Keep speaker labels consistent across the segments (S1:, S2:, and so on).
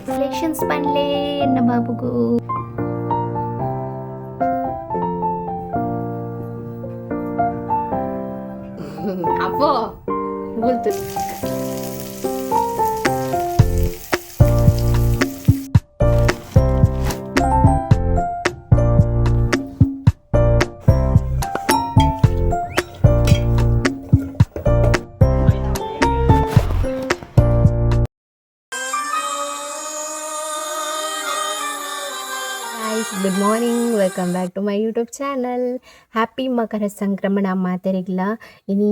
S1: Congratulations ಪನ್ಲೆ ಎನ್ನ ಬಾಬುಗು. ಅಪ್ಪೋ ಬುಲ್ತು. Guys, good morning, welcome back to my YouTube channel. Happy Makara Sankramana ಮಾತೆರಿಗ್ಲ. ಇನಿ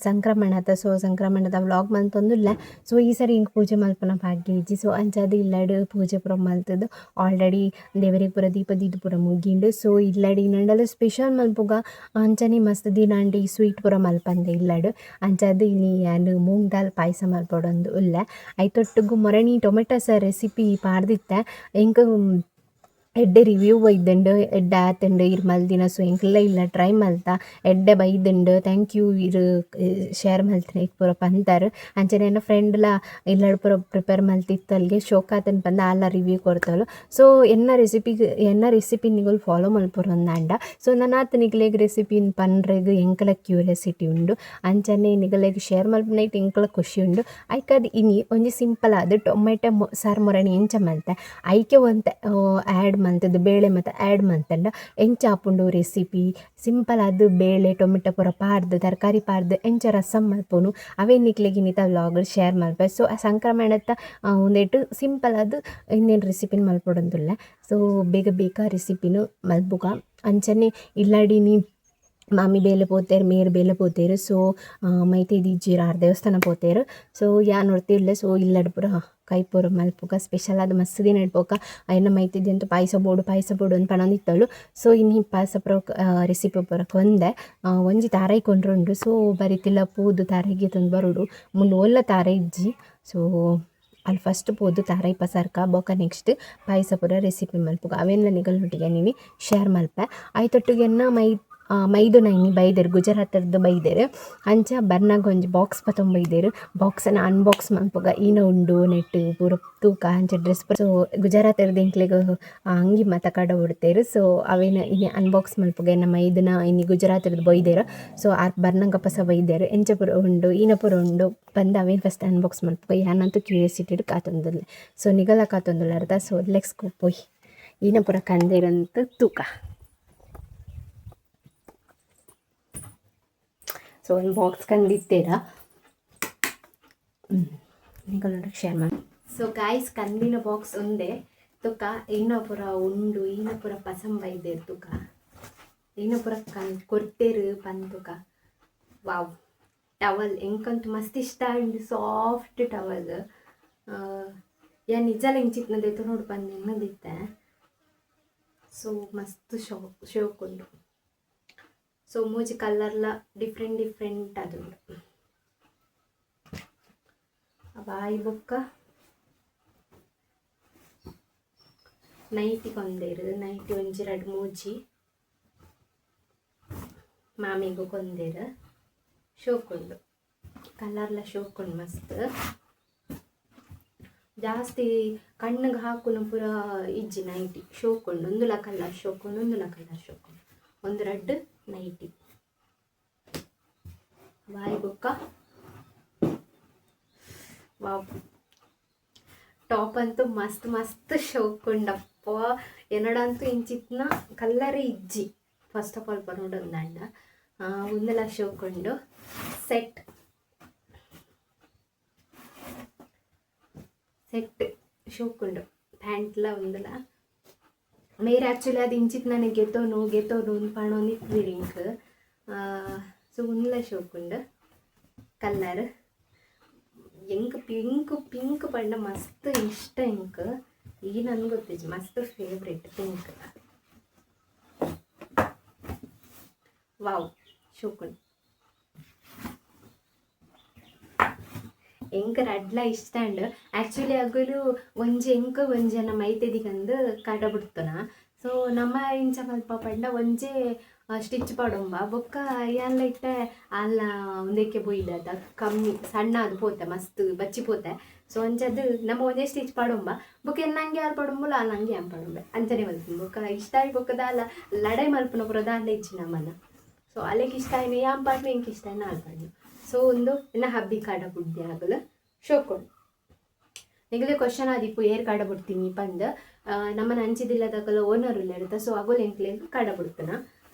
S1: ಸಂಕ್ರಮಣದ, ಸೊ ಸಂಕ್ರಮಣದ vlog ಮಂತೊಂದುಲ್ಲ. ಸೊ ಈ ಸರಿ ಇಂಕ್ ಪೂಜೆ ಮಲ್ಪುನ ಭಾಗ್ಯ ಇಜ್ಜಿ. ಸೊ ಅಂಚಾದ್ ಇಲ್ಲಡ್ ಪೂಜೆ ಪೂರ ಮಲ್ತುದು ಆಲ್ರೆಡಿ ದೇವರಿಗೆ ಪೂರ ದೀಪ ದೀದ್ ಪೂರ ಮುಗಿಂಡು. ಸೊ ಇಲ್ಲಡ್ ಇನ್ನಂಡಲ ಸ್ಪೆಷಲ್ ಮಲ್ಪುಗ ಅಂಚನೆ ಮಸ್ತ್ ದಿನ ಆಂಡ ಈ ಸ್ವೀಟ್ ಪೂರ ಮಲ್ಪಂದೆ ಇಲ್ಲಡ್. ಅಂಚಾದ್ ಇನಿ ಯಾನ್ ಮೂಂಗ್ ದಾಲ್ ಪಾಯಸ ಮಲ್ಪೊಡೊಂದು ಉಲ್ಲೆ. ಐತೊಟ್ಟುಗು ಮೊರಣಿ ಟೊಮೆಟೊ ಸಾರ್ ರೆಸಿಪಿ ಪಾಡ್ದಿತ್ತೆ. ಎಂಕ್ ಎಡ್ಡೆ ರಿವ್ಯೂ ಬೈದ್ಂಡ್, ಎಡ್ಡೆ ಆತುಂಡು ಇರ್ ಮಲ್ದಿನ. ಸೊ ಎಂಕ್ಲ ಇಲ್ಲ ಟ್ರೈ ಮಲ್ತ, ಎಡ್ಡೆ ಬೈದ್ಂಡ್, thank you ಇರ್ ಶೇರ್ ಮಲ್ತಿನ ಪೂರ ಪಂತರ್. ಅಂಚನೆ ಎನ್ನ ಫ್ರೆಂಡ್ಲ ಇಲ್ಲಡ್ ಪೂರ ಪ್ರಿಪೇರ್ ಮಲ್ತಿತ್ತಲ್ಗೆ ಶೋಕ್ ಆತುಂಡು ಪಂದ್ ಆಲ ರಿವ್ಯೂ ಕೊರ್ತಲು. ಸೊ ಎನ್ನ ರೆಸಿಪಿಗ್ ಎನ್ನ ರೆಸಿಪಿ ನಿಗುಲು ಫಾಲೋ ಮಲ್ಪೊಡೊಂದಾಂಡ ಸೊ ನನಾತ್ ನಿಕ್ಲೆಗ್ ರೆಸಿಪಿನ್ ಪನ್ರೆಗ್ ಎಂಕಲ ಕ್ಯೂರಿಯಾಸಿಟಿ ಉಂಡು. ಅಂಚನೆ ನಿಗಲೆಗ್ ಶೇರ್ ಮಲ್ಪುನೈಟ್ ಎಂಕಲ ಖುಷಿ ಉಂಡು. ಐಕಾದ್ ಇನಿ ಒಂಜಿ ಸಿಂಪಲ್ ಆದ್ ಟೊಮೆಟೊ ಸಾರು ಮೊರಣಿ ಎಂಚ ಮಲ್ತೆ, ಐಕೆ ಒಂತೆ ಆ್ಯಡ್ ಮಲ್ತುದು ಬೇಳೆ ಮಾತ ಆ್ಯಡ್ ಮಲ್ತಂಡ ಎಂಚ ಆಪುಂಡು ರೆಸಿಪಿ, ಸಿಂಪಲ್ ಆದ್ ಬೇಳೆ ಟೊಮೆಟೊ ಪೂರ ಪಾಡ್ದ್ ತರಕಾರಿ ಪಾಡ್ದ್ ಎಂಚ ರಸಮ್ ಮಲ್ಪುನು ಅವೆ ನಿಕ್ಲೆಗ್ ಇನಿತ ವ್ಲಾಗ್ ಶೇರ್ ಮಲ್ಪೆ. ಸೊ ಆ ಸಂಕ್ರಮಣದ ಉಂದೆಟ್ ಸಿಂಪಲ್ ಆದ್ ಇಂದೆನ್ ರೆಸಿಪಿನ್ ಮಲ್ಪೊಡೊಂದುಲ್ಲೆ. ಸೊ ಬೇಗ ಬೇಗ ರೆಸಿಪಿನ್ ಮಲ್ಪುಗ. ಅಂಚನೆ ಇಲ್ಲಡಿನಿ ಮಾಮಿ ಬೇಲೆ ಪೋತೆರ್, ಮೇರ್ ಬೇಲೆ ಪೋತೆರ್. ಸೊ ಮೈತೇದಿ ಇಜ್ಜೆರ್, ಆರ್ ದೇವಸ್ಥಾನ ಪೋತೆರ್. ಸೊ ಯಾನ್ ಒರ್ತಿ ಉಲ್ಲೆ. ಸೊ ಇಲ್ಲಡ್ ಪೂರ ಕೈಪೂರ ಮಲ್ಪುಗ ಸ್ಪೆಷಲ್ ಆದ್ ಮಸ್ತ್ ದಿನ ಇಡ್ಪೊಕ ಎನ್ನ ಮೈತಿದ್ದಿ ಅಂತೂ ಪಾಯಸ ಬೋಡು ಪಾಯಸ ಬೋಡು ಅಂದ್ ಪನೊಂದಿತ್ತಳು. ಸೊ ಇನಿ ಪಾಯಸ ಪೂರ ರೆಸಿಪಿ ಪೂರ ಕೊಂದೆ ಒಂಜಿ ತಾರಾಯಿ ಕೊಂಡ್ರುಂಡು. ಸೊ ಬರಿತಿಲ್ಲ ಪೋದು ತಾರಾಯಿ ಗೆತೊಂದು ಬರೋಡು, ಮುಲ್ಲು ಒಲ್ಲ ತಾರಾಯಿ ಇಜ್ಜಿ. ಸೊ ಅಲ್ಲಿ ಫಸ್ಟ್ ಪೋದು ತಾರಾಯಿ ಪಸರ್ಕ ಬೊಕ ನೆಕ್ಸ್ಟ್ ಪಾಯಸ ಪೂರ ರೆಸಿಪಿ ಮಲ್ಪುಗ. ಅವೆನ್ಲ ನಿಗಲ್ನೊಟ್ಟಿಗೆ ಇನಿ ಶೇರ್ ಮಲ್ಪೆ. ಐತೊಟ್ಟಿಗೆ ಎನ್ನ ಮೈದುನ ಇನಿ ಬೈದೆರ್, ಗುಜರಾತರ್ದು ಬೈದೆರ್. ಅಂಚ ಬರ್ನಾಗ ಒಂಜಿ ಬಾಕ್ಸ್ ಪತೊಂದು ಬೈದೆರ್. ಬಾಕ್ಸನ್ನ ಅನ್ಬಾಕ್ಸ್ ಮಲ್ಪುಗ ಈನ ಉಂಡು ನೆಟ್ ಪೂರ ತೂಕ ಅಂಚ ಡ್ರೆಸ್. ಸೊ ಗುಜರಾತರ್ದು ಎಂಕ್ಲೆಗ್ ಅಂಗಿ ಮಾತ ಕಡ ಉಡ್ತೆರ್. ಸೊ ಅವೆನ್ ಇನಿ ಅನ್ಬಾಕ್ಸ್ ಮಲ್ಪುಗ. ಎನ್ನ ಮೈದುನ ಇನಿ ಗುಜರಾತರ್ದು ಬೈದೆರ್. ಸೊ ಆರ್ ಬರ್ನಗ ಪಸ ಬೈದೆರ್, ಎಂಚ ಪೂರ ಉಂಡು ಈನ ಪೂರ ಉಂಡು ಪಂದ್ ಅವೆನ್ ಫಸ್ಟ್ ಅನ್ಬಾಕ್ಸ್ ಮಲ್ಪುಗ. ಯಾನಂತೂ ಕ್ಯೂರಿಯಾಸಿಟಿಡ್ ಕಾತೊಂದುಲ್ಲೆ. ಸೊ ನಿಗಲ ಕಾತೊಂದುಲ್ಲಾರ್ದ. ಸೊ let's go ಪೋಯ್ ಈನ ಪೂರ ಕಂದೆರಂತ ತೂಕ. ಸೊ ಒಂದು ಬಾಕ್ಸ್ ಕಂದಿತ್ತೀರ ನಿಗಲ್ ಶೇರ್ ಮಾಡಿ. ಸೊ ಗಾಯ್ಸ್ ಕಂದಿನ ಬಾಕ್ಸ್ ಒಂದೇ ತುಕ ಈನ ಪೂರ ಉಂಡು, ಈನ ಪೂರ ಪಸಂ ಬೈದೆರ್ ತುಕ, ಈನ ಪೂರ ಕನ್ ಕೊರ್ತೇರು ಪಂತುಕ. ವಾವ್, ಟವಲ್ ಎಂಕಂತೂ ಮಸ್ತ್ ಇಷ್ಟ ಉಂಡು, ಸಾಫ್ಟ್ ಟವಲ್. ಯಾನ್ ನಿಜಲ ಇಂಚಿತ್ನ ದೆತೊನೊಡು ಪಂದ್ ಎನ್ನೊಂದಿತ್ತೆ. ಸೊ ಮಸ್ತ್ ಶೋಕ್ ಉಂಡು. ಸೊ ಮೂಜಿ ಕಲರ್ಲ ಡಿಫ್ರೆಂಟ್ ಡಿಫ್ರೆಂಟ್ ಆದುಂಡು. ಬಾಯಿ ಬೊಕ್ಕ ನೈಟಿ ಕೊಂದೇರು, ನೈಟಿ ಒಂಜಿ ರಡ್ಡ್ ಮೂಜಿ ಮಾಮಿಗೂ ಕೊಂದೇರು. ಶೋಕುಂಡು, ಕಲರ್ಲ ಶೋಕುಂಡು ಮಸ್ತ್. ಜಾಸ್ತಿ ಕಣ್ಣಿಗೆ ಹಾಕುನ ಪೂರ ಇಜ್ಜಿ ನೈಟಿ, ಶೋಕುಂಡು. ಒಂದುಲ ಕಲರ್ ಶೋಕುಂಡು, ಒಂದುಲ ಕಲರ್ ಶೋಕುಂಡು. ಒಂದು ರಡ್ಡ್ ನೈಟಿ ಬಾಯಿ ಬೊಕ್ಕ ವಾವ್, ಟಾಪ್ ಅಂತೂ ಮಸ್ತ್ ಮಸ್ತ್ ಶೋಕುಂಡಪ್ಪ. ಎನ್ನಡಂತೂ ಇಂಚಿತ್ನ ಕಲ್ಲರೇ ಇಜ್ಜಿ ಫಸ್ಟ್ ಆಫ್ ಆಲ್ ಪನೊಡೊಂದಾಂಡ ಉಂದೆಲ ಶೋಕುಂಡು. ಸೆಟ್ ಸೆಟ್ ಶೋಕುಂಡು ಪ್ಯಾಂಟ್ಲ ಉಂದಲ. ಮೇರ್ ಆ್ಯಕ್ಚುಲಿ ಅದು ಇಂಚಿತ್ ನನಗೆ ಗೆತೋನು ಗೆತೋನು ಅಂದ್ ಪಣೊಂದಿತ್ತೆರ್ ಎಂಕ್. ಸೊ ಉಂದುಲ ಶೋಕುಂಡು ಕಲ್ಲರ್. ಎಂಕ್ ಪಿಂಕ್ ಪಿಂಕ್ ಪಂಡ ಮಸ್ತ್ ಇಷ್ಟ ಎಂಕ್. ಈ ನನ್ಗೆ ಗೊತ್ತಿಜ್ಜಿ, ಮಸ್ತ್ ಫೇವ್ರೆಟ್ ಪಿಂಕ್. ವಾವ್, ಶೋಕುಂಡು. ಎಂಕ್ ರಡ್ಲ ಇಷ್ಟ ಉಂಡು ಆ್ಯಕ್ಚುಲಿ. ಅಗುಲು ಒಂಜಿ ಎಂಕ್ ಒಂಜಿ ಎನ್ನ ಮೈತೆದಿಗಂದ್ ಕಡ ಬುಡ್ತುನ. ಸೊ ನಮ ಇಂಚ ಮಲ್ಪ ಪಂಡ ಒಂಜೆ Stitch ಪಾಡೊಂಬ ಬೊಕ್ಕ ಯಾನ್ಲ ಇತ್ತೆ ಅಲ್ಲ ಉಂದೆಕ್ಕೆ ಬೊಯ್ದ ಕಮ್ಮಿ ಸಣ್ಣ ಅದು ಪೋತೆ ಮಸ್ತ್ ಬಚ್ಚಿ ಪೋತೆ. ಸೊ ಅಂಚದು ನಮ್ಮ ಒಂದೇ ಸ್ಟಿಚ್ ಪಾಡೊಂಬ ಬೊಕ್ಕ ಎನ್ನಂಗೆ ಆಲ್ ಪಾಡೊಂಬುಲ ಆಲ್ ಯಾನ್ ಪಾಡೊಂಬೆ ಅಂಚನೆ ಮಲ್ಪುನು. ಬೊಕ್ಕ ಇಷ್ಟ ಆಯಿ ಬೊಕ್ಕ ದಾಲ ಲಡಾಯಿ ಮಲ್ಪುನ ಪೂರ ದಾಲ ಇಜ್ಜಿ ನಮನ. ಸೊ ಅಲೆಗ್ ಇಷ್ಟ ಆಯಿನ ಯಾನ್ ಪಾಡ್ನು, ಎಂಕ್ ಇಷ್ಟ ಆಯಿನ ಆಲ್ ಪಾಡ್ನು. ಸೊ ಒಂದು ಎನ್ನ ಹಬ್ಬಿ ಕಾಡ ಬುಡ್ಡಿ ಆಗಲು ಶೋಕೊಂಡು ನಿಗಲೆ ಕ್ವಶನ್ ಆದಿಪ್ಪು ಏರ್ ಕಾಡ ಬಿಡ್ತೀನಿ ಪಂದ್. ನಮ್ಮನ ಅಂಚಿದಿಲ್ಲದಕಲ ಓನರ್ ಉಲ್ಲೆರ್ತ. ಸೊ ಅಗುಲ್ ಎಂಕ್ಲೆಗ್ ಕಾಡ ಬಿಡ್ತನ.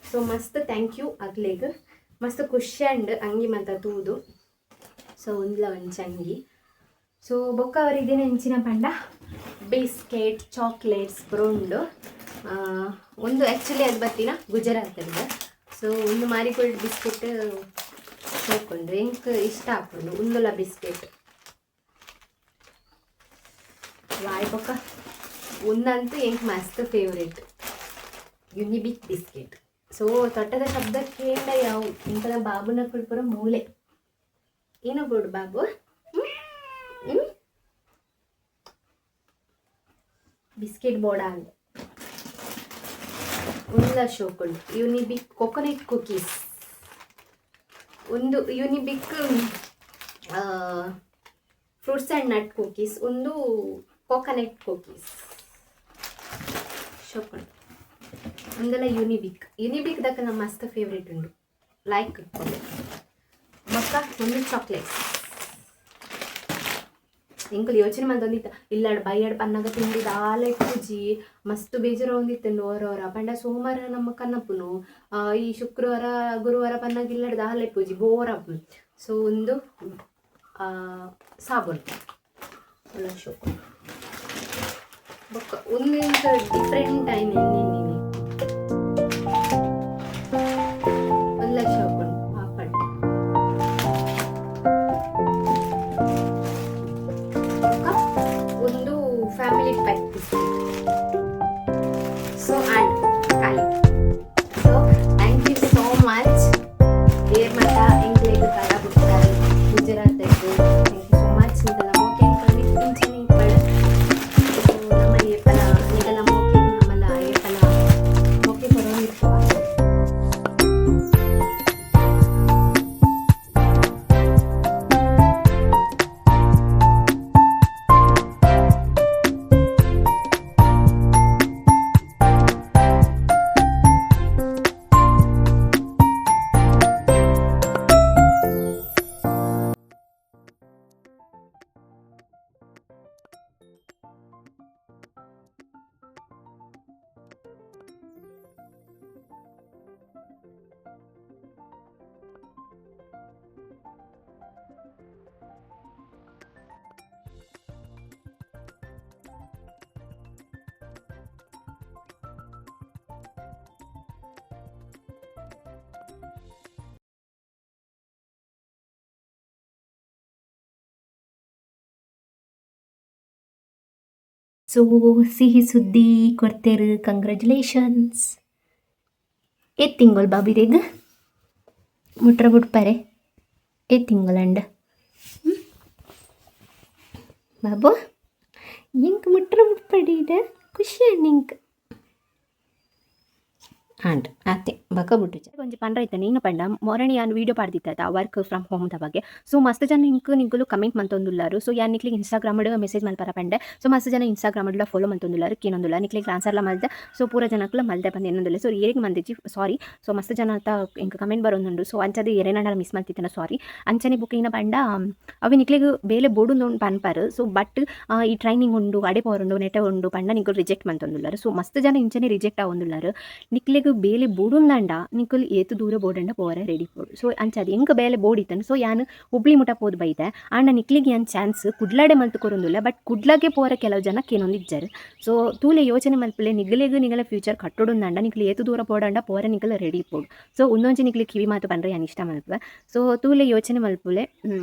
S1: ಸೊ ಮಸ್ತ್ thank you ಅಗ್ಲೆಗ್, ಮಸ್ತ್ ಖುಷಿ ಅಂಡ್ ಅಂಗಿ ಮಾತ ತೂದು. ಸೊ ಒಂದ್ಲ ಒಂಜಿ ಅಂಗಿ. ಸೊ ಬೊಕ್ಕ ಅವರಿದ್ದೇನೆ ಎಂಚಿನ ಪಂಡ ಬಿಸ್ಕೆಟ್ ಚಾಕ್ಲೇಟ್ಸ್ ಪೂರ. ಒಂದು ಆ್ಯಕ್ಚುಲಿ ಅದು ಬತ್ತಿನ ಗುಜರಾತದ. ಸೊ ಒಂದು ಮಾರಿಗೋಲ್ಡ್ ಬಿಸ್ಕೆಟ್ ತಗೊಂಡು ಎಂಕ್ ಇಷ್ಟ ಆಪುಂಡು ಉಂದುಲ ಬಿಸ್ಕೆಟ್ ವಾಯ್. ಬೊಕ್ಕ ಒಂದಂತೂ ಎಂಕ್ ಮಸ್ತ್ favourite Unibic biscuit. So ತೊಟ್ಟದ ಶಬ್ದ ಕೇಂಡ ಯಾವು ಇಂಕಲ ಬಾಬುನ ಪುರ ಮೂಲೆ ಏನೋ ಬೋಡು ಬಾಬು ಬಿಸ್ಕೆಟ್ ಬೋಡ ಅಂದ. ಉಲ್ಲ ಶೋಕುಂಡು Unibic coconut cookies, ಒಂದು Unibic fruits and nut cookies, ಒಂದು ಕೋಕೋನಟ್ ಕುಕೀಸ್ ಶೋಕುಂಡು. ಒಂದೆಲ್ಲ ಯುನಿಬಿಕ್ ಯುನಿಬಿಕ್ ದಕ್ಕ ನಮ್ಮ ಮಸ್ತ್ ಫೇವ್ರೇಟ್ ಉಂಡು ಲೈಕ್ ಇಟ್ಕೊಂಡು. ಬೊಕ್ಕ ಒಂದು ಚಾಕ್ಲೇಟ್ಸ್. ಎಂಕುಲು ಯೋಚನೆ ಮಂತೊಂದಿತ್ತ ಇಲ್ಲಾಡ್ ಬೈಯಡ್ ಪನ್ನಗ ತಿಂಡಿ ದಾಲ ಇಪ್ಪುಜಿ, ಮಸ್ತ್ ಬೇಜಾರ ಒಂದಿತ್ತು ಓರೋರ. ಪಂಡ ಸೋಮವಾರ ನಮ್ಮ ಕನ್ನಪ್ಪುನು, ಈ ಶುಕ್ರವಾರ ಗುರುವಾರ ಪನ್ನಗ ಇಲ್ಲಾಡ್ ದಾಲ ಇಪ್ಪುಜಿ, ಬೋರ್ ಆಪುಂಡು. ಸೊ ಒಂದು ಸಾಬೂನು ಒಳ್ಳೆ ಶೋಕು. ಬೊಕ್ಕ ಒಂದು ಡಿಫ್ರೆಂಟ್ ಐನ್ ಎನ್ನಿನಿ ಒಂದು ಲಕ್ಷ ಉಂಟು ಪಾಪಡ್. ಬೊಕ್ಕ ಒಂದು family pack biscuit. So and ಖಾಲಿ. So thank you so much ಏರ್ ಮಾತ ಎಂಕ್ಲೆಗ್ ಕಡ ಬುಡ್ತಾರೆ Gujarat. Thank you so much. ನಿಗಲ ಮೋಕೆ ಇಂಚನೆ ಇಪ್ಪಡ್. ಸೊ ನಮ್ಮ ಏಪಲ ನಿಗಲ ಮೋಕೆ ನಮ್ಮಲ ಏಪಲ ಮೋಕೆ ಕೊರೊಂದಿಪ್ಪುವ. ಸೊ ಸಿಹಿ ಸುದ್ದಿ ಕೊಡ್ತೇರು, ಕಂಗ್ರ್ಯಾಚುಲೇಷನ್ಸ್. ಏತ್ ತಿಂಗಳು ಬಾಬಿರೆಗ್ ಮುಟ್ರ ಬುಡ್ಪರೆ? ಏತ್ ತಿಂಗಳಂಡ ಬಾಬು? ಎಂಕ್ ಮುಟ್ರ ಬುಡ್ಪಡಿ, ಖುಷಿ ಇಂಕ್ ಆಂಡ್ ಆತೆ ಬಕ ಬುಟ್ಟು ಒಂಜಿ ಪಂಡ್ರ ಇತ್ತೆ. ನೀನು ಪಂಡ ಮೊರಣಿ ಯಾನ್ video ಪಾಡ್ದಿತ್ತ work from home the ಬಗ್ಗೆ. ಸೊ ಮಸ್ತ್ ಜನ ಇಂಕ್ ನಿಂಕುಲು ಕಮೆಂಟ್ ಮಂತೊಂದುಲ್ಲಾರು. ಸೊ ಯಾನ್ ನಿಕ್ಲಿಗೆ ಇನ್ಸ್ಟಾಗ್ರಾಮ್ ಮೆಸೇಜ್ ಮಲ್ಪರ ಪಂಡೆ. ಸೊ ಮಸ್ತ್ ಜನ ಇನ್ಸ್ಟಾಗ್ರಾಮ್ ಫಾಲೋ ಮಂತೊಂದುಲ್ಲಾರು, ಕೇನೊಂದುಲ್ಲ. ನಿಕ್ಲಿಗೆ ಆನ್ಸರ್ಲ ಮಲ್ದೆ. ಸೊ ಪೂರ ಜನಕ್ಲ ಮಲ್ದೆ ಬಂದು ಏನೊಂದುಲ್ಲ. ಸೊ ಏರಿಗೆ ಮಂದಿಜ್ಜಿ, ಸಾರಿ. ಸೊ ಮಸ್ತ್ ಜನ ಅಂತ ಇಂಕ್ ಕಮೆಂಟ್ ಬರೋದುಂಡು. ಸೊ ಅಂಚದ ಏರೇನಾಂಡಲ ಮಿಸ್ ಮಲ್ತಿತ್ತನ ಸಾರಿ. ಅಂಚನೆ ಬುಕ್ ಇನ್ನ ಪಂಡ ಅವೆ ನಿಕ್ಲಿಗೆ ಬೇಲೆ ಬೋಡು ಪನ್ಪಾರು. ಸೊ ಬಟ್ ಈ ಟ್ರೈನಿಂಗ್ ಉಂಡು, ಅಡೆ ಪೋರುಂಡು, ನೆಟೆ ಉಂಡು ಪಂಡ ನಿಕುಲು ರಿಜೆಕ್ಟ್ ಮಂತೊಂದುಲ್ಲಾರು. ಸೊ ಮಸ್ತ್ ಜನ ಇಂಚನೆ ರಿಜೆಕ್ಟ್ ಆವೊಂದುಲ್ಲಾರು. ನಿಕ್ಲೆಗ್ ಬೇಲೆ ಬೋಡುಂದಂಡ ನಿಕುಲು ಏತ್ ದೂರ ಬೋಡಂಡ ಪೋರೆ ರೆಡಿ ಪೋಡು. ಸೊ ಅಂಚಾದ್ ಎಂಕ್ ಬೇಲೆ ಬೋಡಿತ್ತಂಡ್. ಸೊ ಯಾನ್ ಹುಬ್ಳಿ ಮುಟ ಪೋದು ಬೈದೆ. ಆಂಡ ನಿಕ್ಲೆಗ್ ಯಾನ್ ಚಾನ್ಸ್ ಕುಡ್ಲಡೆ ಮಲ್ತ್ ಕೊರೊಂದುಲ್ಲ. ಬಟ್ ಕುಡ್ಲಗೆ ಪೋರೆ ಕೆಲವು ಜನ ಕೇನೊಂದಿಜ್ಜಾರ್. ಸೊ ತೂಲೆ, ಯೋಚನೆ ಮಲ್ಪುಲೆ. ನಿಗಲೆಗ್ ನಿಗಲ ಫ್ಯೂಚರ್ ಕಟ್ಟೊಡುಂದಂಡ ನಿಕ್ಲು ಏತ್ ದೂರ ಪೋಡಂಡ ಪೋರೆ ನಿಕುಲು ರೆಡಿ ಪೋಡು. ಸೊ ಉಂದೊಂಜಿ ನಿಕ್ಲೆ ಕಿವಿ ಮಾತು ಪಂಡ್ರೆ ಯಾನ್ ಇಷ್ಟ ಮಲ್ಪುವೆ. ಸೊ ತೂಲೆ, ಯೋಚನೆ ಮಲ್ಪುಲೆ.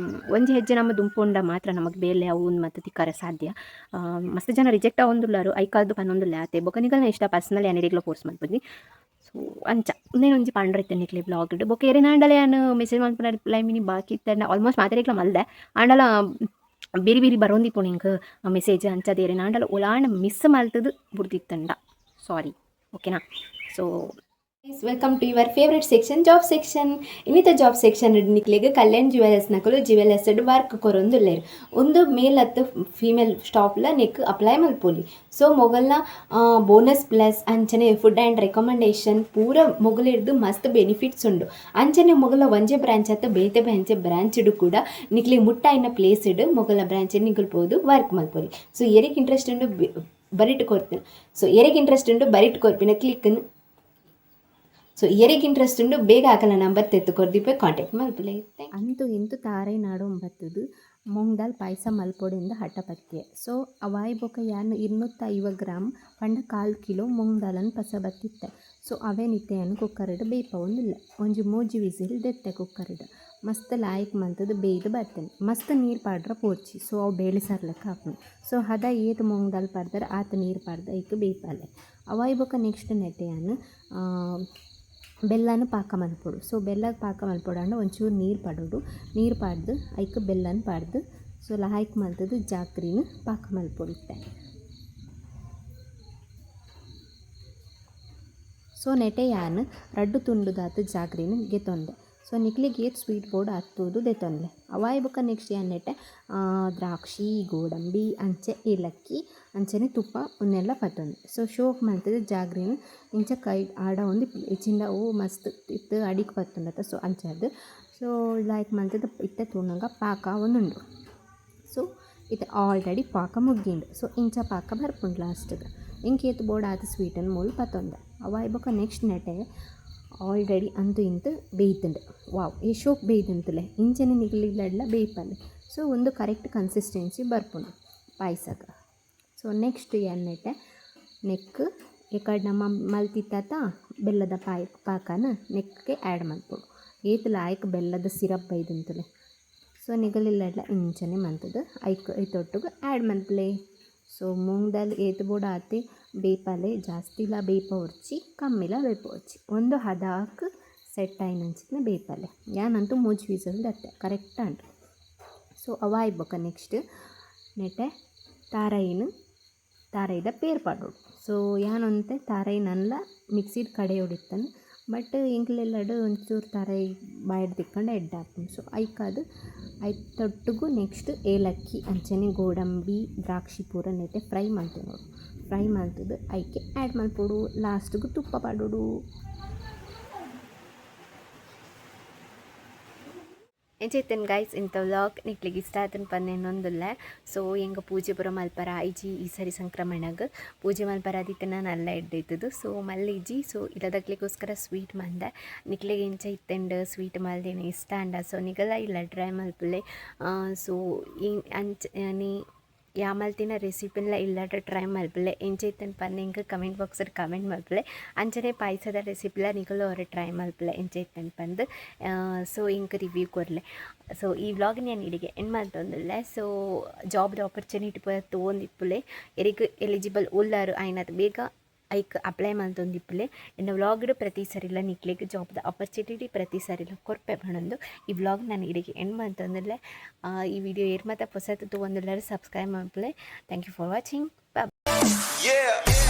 S1: ಒಂಜಿ ಹೆಜ್ಜೆ ನಮ್ಮ ದುಂಪುಂಡ ಮಾತ್ರ ನಮಕ್ ಬೇಲೆ ಅವು ಮಾತ ತಿಕ್ಕರೆ ಸಾಧ್ಯ. ಮಸ್ತ್ ಜನ ರಿಜೆಕ್ಟ್ ಆವೊಂದುಲ್ಲಾರು, ಐಕಾದ್ ಪನೊಂದುಲ್ಲೆ ಆತೆ. ಬೊಕ ನಿಕಲ್ನ ಇಷ್ಟ, ಪರ್ಸನಲ್ ಯಾನ್ ಏರೆಗ್ಲ ಫೋರ್ಸ್ ಮಲ್ಪುಜಿ. ಸೊ ಅಂಚ ಉಂದೇನೊಂಜಿ ಪಂಡ್ರೆ ಇತ್ತೆ ನಿಕ್ಲೆ ಬ್ಲಾಗ್ಡ್. ಬೊಕ ಏರೆನಾಂಡಲ ಯಾನ್ ಮೆಸೇಜ್ ಮಲ್ಪುನ ರಿಪ್ಲೈ ಮಿನಿ ಬಾಕಿ ಇತ್ತೆಂಡ ಆಲ್ಮೋಸ್ಟ್ ಮಾತೆರೆಗ್ಲ ಮಲ್ದೆ. ಆಂಡಲ ಬೇರೆ ಬೇರೆ ಬರೋಂದಿಪ್ಪುಂಡು ಎಂಕ್ ಮೆಸೇಜ್. ಅಂಚಾದ್ ಏರೆನಾಂಡಲ ಒಲಾಂಡ ಮಿಸ್ ಮಲ್ತುದು ಬುಡ್ದಿತ್ತಂಡ ಸಾರಿ, ಓಕೆನಾ? ಸೊ Welcome to your favourite section, job section. ಇನ್ನಿತ job section ನಿಕ್ಲೆಗ್ ಕಲ್ಯಾಣ್ jewellers ನಕುಲು jewellers work ಕೊರೊಂದುಲ್ಲೆರ್. ಒಂದು ಮೇಲ್ ಅತ್ತು ಫೀಮೇಲ್ ಸ್ಟಾಫ್ಲ ನೆಕ್ ಅಪ್ಲೈ ಮಲ್ಪೊಲಿ. ಸೊ ಮೊಗಲ್ನ ಬೋನಸ್ ಪ್ಲಸ್ ಅಂಚನೆ food and recommendation ಪೂರ ಮೊಗಲಿಡ್ದು ಮಸ್ತ್ ಬೆನಿಫಿಟ್ಸ್ ಉಂಡು. ಅಂಚನೆ ಮೊಗಲ ಒಂಜೆ ಬ್ರಾಂಚ್ ಅತ್ತ, ಬೇತೆ ಬೇತೆ ಬ್ರಾಂಚ್ ಕೂಡ ನಿಕ್ಲೆಗ್ ಮುಟ್ಟಾಯಿನ ಪ್ಲೇಸ್ ಇಡ್ ಮೊಗಲ ಬ್ರಾಂಚ್ ನಿಕುಲು ಪೋದು ವರ್ಕ್ ಮಲ್ಪೊಲಿ. ಸೊ ಎರೆಗ್ ಇಂಟ್ರೆಸ್ಟ್ ಉಂಡು ಬರಿಟ್ ಕೊರ್ತೀನಿ. ಸೊ ಎರೆಗ್ ಇಂಟ್ರೆಸ್ಟ್ ಉಂಡು ಬರಿಟ್ ಕೊರ್ಪಿನ ಕ್ಲಿಕ್. ಸೊ ಎರೆಗ್ ಇಂಟ್ರೆಸ್ಟ್ ಉಂಡು ಬೇಗ ಆಕಲ ನಂಬರ್ ತೆತ್ತು ಕೊರ್ದಿಪ್ಪೆ, ಕಾಂಟ್ಯಾಕ್ಟ್ ಮಲ್ಪುಲೆ. ಅಂತು ಇಂತು ತಾರೈ ನಾಡು ಬತ್ತದು ಮೂಂಗ್ ದಾಲ್ ಪಾಯಸ ಮಲ್ಪೊಡೆಂದು ಹಠ ಪತ್ಯೆ. ಸೊ ಅವಾಯ್ ಬೊಕ ಯಾನ್ 250 ಗ್ರಾಮ್ ಪಂಡ ಕಾಲ್ ಕಿಲೋ ಮೂಂಗ್ ದಾಲನ್ ಪಸ ಬತ್ತಿತ್ತೆ. ಸೊ ಅವೇನ್ ಇತ್ತೆ ಯಾನ್ ಕುಕ್ಕರ್ಡ್ ಬೇಯ್ಪವೊಂದುಲ್ಲೆ. ಒಂಜಿ ಮೂಜಿ ವಿಸಿಲ್ ದೆತ್ತೆ ಕುಕ್ಕರ್ಡ್. ಮಸ್ತ್ ಲಾಯ್ಕ್ ಮಲ್ತುದು ಬೇಯ್ದು ಬತ್ತೇನೆ. ಮಸ್ತ್ ನೀರು ಪಾಡ್ರ ಪೋಡ್ಚಿ. ಸೊ ಅವು ಬೇಳೆ ಸಾರು ಲೆಕ್ಕ ಆಪುಂಡು. ಸೊ ಹದ ಏತ್ ಮೂಂಗ್ ದಾಲ್ ಪಾಡ್ದರ್ ಆತ್ ನೀರು ಪಾಡ್ದು ಐಕ್ ಬೇಯ್ಪಾಲೆ. ಅವಾಯ್ ಬೊಕ ನೆಕ್ಸ್ಟ್ ನೆಟ್ಟೆ ಯಾನ್ ಬೆಲ್ಲನ ಪಾಕ ಮಲ್ಪೊಡು. ಸೊ ಬೆಲ್ಲಗ್ ಪಾಕ ಮಲ್ಪೊಡಾಂಡ ಒಂಚೂರು ನೀರು ಪಾಡೊಡು. ನೀರು ಪಾಡ್ದು ಐಕ್ ಬೆಲ್ಲನ್ ಪಾಡ್ದು, ಸೊ ಲಾಯ್ಕ್ ಮಲ್ತುದು ಜಾಗ್ರಿನ್ ಪಾಕ ಮಲ್ಪೊಡು ಇತ್ತೆ. ಸೊ ನೆಟೆ ಯಾನ್ ರಡ್ಡ್ ತುಂಡುದಾತ್ ಜಾಗ್ರಿನ್ ಗೆತೊಂದೆ. ಸೊ ನಿಕ್ಲೆಗ್ ಏತ್ ಸ್ವೀಟ್ ಬೋಡು ಆತ್ ತೂದು ದೆತೊನ್ಲೆ. ಅವಾಯ್ ಬೊಕ ನೆಕ್ಸ್ಟ್ ಯಾನ್ ನೆಟೆ ದ್ರಾಕ್ಷಿ, ಗೋಡಂಬಿ, ಅಂಚೆ ಏಲಕ್ಕಿ, ಅಂಚನೆ ತುಪ್ಪ ಉಂದೆಲ್ಲ ಪತ್ತೊಂದೆ. ಸೊ ಶೋಕ್ ಮಲ್ತುದು ಜಾಗ್ರಿನ್ ಇಂಚ ಕೈ ಆಡವೊಂದು ಇಜ್ಜಿಂಡ ಅವು ಮಸ್ತ್ ಇತ್ತ್ ಅಡಿಕ್ ಪತ್ತುಂಡತ. ಸೊ ಅಂಚಾದ್ ಸೊ ಲಾಯ್ಕ್ ಮಲ್ತುದು ಇತ್ತೆ ತೂನಗ ಪಾಕ ಆವೊಂದುಂಡು. ಸೊ ಇತ್ತೆ ಆಲ್ರೆಡಿ ಪಾಕ ಮುಗ್ಯಿಂಡ್. ಸೊ ಇಂಚ ಪಾಕ ಬರ್ಪುಂಡು ಲಾಸ್ಟ್ಗ್. ಎಂಕ್ ಏತ್ ಬೋಡು ಆತ್ ಸ್ವೀಟನ್ ಮೂಲು ಪತ್ತೊಂದೆ. ಅವಾಯ್ ಬೊಕ ನೆಕ್ಸ್ಟ್ ನೆಟೆ ಆಲ್ರೆಡಿ ಅಂತು ಇಂತು ಬೇಯ್ತುಂಡು. ವಾವ್, ಏತ್ ಶೋಕ್ ಬೇಯ್ದುಂತುಲೆ! ಇಂಚನೆ ನಿಕುಲು ಇಲ್ಲಡ್ಲ ಬೇಯ್ಪಲೆ. ಸೊ ಉಂದು ಕರೆಕ್ಟ್ ಕನ್ಸಿಸ್ಟೆನ್ಸಿ ಬರ್ಪುಂಡು ಪಾಯ್ಸಗ್. ಸೊ ನೆಕ್ಸ್ಟ್ ಯಾನ್ ನೆಟೆ ನೆಕ್ಕ್ ಎಕಡ್ ನಮ ಮಲ್ತಿತ್ತತ ಬೆಲ್ಲದ ಪಾಕನ ನೆಕ್ಕ್ ಆ್ಯಡ್ ಮಲ್ಪೊಡು. ಏತ್ ಲಾಯ್ಕ್ ಬೆಲ್ಲದ ಸಿರಪ್ ಬೈದುಂತುಲೆ! ಸೊ ನಿಕುಲು ಇಲ್ಲಡ್ಲ ಇಂಚನೆ ಮಂತುದು ಐಕ್ ಐತೊಟ್ಟುಗು ಆ್ಯಡ್ ಮನ್ಪುಲೆ. ಸೊ ಮೂಂಗ್ ದಾಲ್ ಏತ್ ಬೋಡು ಆತೆ ಬೇಯ್ಪಾಲೆ. ಜಾಸ್ತಿಲ ಬೇಯ್ಪವೊಡ್ಚಿ, ಕಮ್ಮಿಲ ಬೇಯ್ಪವೊಡ್ಚಿ. ಒಂದು ಹದಾಕ್ ಸೆಟ್ ಆಯಿನಂಚಿನ ಬೇಯ್ಪಾಲೆ. ಯಾನಂತೂ ಮೂಜಿ ವಿಸಲ್ ದತ್ತೆ, ಕರೆಕ್ಟ್ ಆಂಡ್. ಸೊ ಅವು ಆಯಿ ಬೊಕ ನೆಕ್ಸ್ಟ್ ನೆಟೆ ತಾರಾಯಿನ್ ತಾರಾಯಿದ ಪೇರ್ ಪಾಡೊಡು. ಸೊ ಯಾನ್ ಒಂತೆ ತಾರಾಯಿ ನನ್ಲ ಮಿಕ್ಸಿಡ್ ಕಡೆಯೊಡಿತ್ತನ್. ಬಟ್ ಎಂಕ್ಲೆಲ್ಲಡ್ ಒಂಚೂರು ತಾರಾಯಿ ಬಾಯಿಡ್ ತಿಕ್ಕಂಡ ಎಡ್ಡೆ ಆಪುಂಡು. ಸೊ ಐಕಾದ್ ಐತೊಟ್ಟುಗು ನೆಕ್ಸ್ಟ್ ಏಲಕ್ಕಿ, ಅಂಚನೆ ಗೋಡಂಬಿ, ದ್ರಾಕ್ಷಿ ಪೂರ ನೆಟೆ ಫ್ರೈ ಮಲ್ತೊನೊಡು. ಫ್ರೈ ಮಲ್ತುದು ಐಕೆ ಆ್ಯಡ್ ಮಲ್ಪೊಡು. ಲಾಸ್ಟ್ಗ್ ತುಪ್ಪ ಪಾಡೊಡು. ಎಂಚ ಗೈಸ್ ಇಂಥ ವ್ಲಾಗ್? ನಿಕ್ಲೆಗ್ ಇಷ್ಟ ಆತನ್ ಪಂದ್ ಎನ್ನೊಂದುಲ್ಲೆ. ಸೊ ಎಂಕ್ ಪೂಜೆ ಪೂರ ಮಲ್ಪರ ಆಯ್ಜಿ. ಈ ಸರಿ ಸಂಕ್ರಮಣಗ್ ಪೂಜೆ ಮಲ್ಪರ ಆದಿತ್ತಿನ ನಲ್ಲ ಎಡ್ಡೆ ಇತ್ತದು. ಸೊ ಮಲ್ಲಿಜ್ಜಿ. ಸೊ ಇಲ್ಲದಕ್ಲೆಗೋಸ್ಕರ ಸ್ವೀಟ್ ಮಂದೆ. ನಿಕ್ಲೆಗ್ ಎಂಚ ಇತ್ತೆಂಡ್ ಸ್ವೀಟ್ ಮಲ್ದಿನ? ಇಷ್ಟ ಆಂಡ ಸೊ ನಿಗಲ ಇಲ್ಲ ಟ್ರೈ ಮಲ್ಪುಲೆ. ಸೊ ಅಂಚ ನೀ ಯಾ ಮಲ್ತಿನ ರೆಸಿಪಿನ್ಲ ಇಲ್ಲಡ ಟ್ರೈ ಮಲ್ಪುಲೆ. ಎಂಚ ಇತ್ತಂದ್ ಪಂದ್ ಎಂಕ್ comment box comment ಮಲ್ಪುಲೆ. ಅಂಚನೆ ಪಾಯಸದ ರೆಸಿಪಿಲ ನಿಕುಲು ಒರ ಟ್ರೈ ಮಲ್ಪುಲೆ, ಎಂಚ ಇತ್ತಂದ್ ಪಂದ್. ಸೊ ಎಂಕ್ ರಿವ್ಯೂ ಕೊರ್ಲೆ. ಸೊ ಈ ವ್ಲಾಗ್ ಯಾನ್ ಇಡೆಗೆ ಎಂಡ್ ಮಲ್ತೊಂದುಲ್ಲೆ. ಸೊ ಜಾಬ್ದ ಆಪರ್ಚುನಿಟಿ ಪೂರ ತೂವೊಂದಿಪ್ಪುಲೆ. ಎರೆಗ್ ಎಲಿಜಿಬಲ್ ಉಲ್ಲಾರು ಆಯ್ನತ್ ಬೇಗ ಐಕ್ ಅಪ್ಲೈ ಮಲ್ತೊಂದಿಪ್ಪುಲೆ. ಎನ್ನ ವ್ಲಾಗ್ಡ್ ಪ್ರತಿ ಸರಿಲ ನಿಕ್ಲೆಗ್ ಜಾಬ್ದ ಆಪರ್ಚುನಿಟಿ ಪ್ರತಿ ಸರಿಲ ಕೊರ್ಪೆ ಪನೊಂದು ಈ ವ್ಲಾಗ್ ನಾನು ಇಡೆಗೆ ಎಂಡ್ ಮಲ್ತೊಂದುಲ್ಲೆ. ಈ ವಿಡಿಯೋ ಏರ್ ಮಾತ ಪೊಸತ್ ತೂವೊಂದುಲ್ಲೆರ್ ಸಬ್ಸ್ಕ್ರೈಬ್ ಮಲ್ಪುಲೆ. Thank you for watching.
S2: Yeah.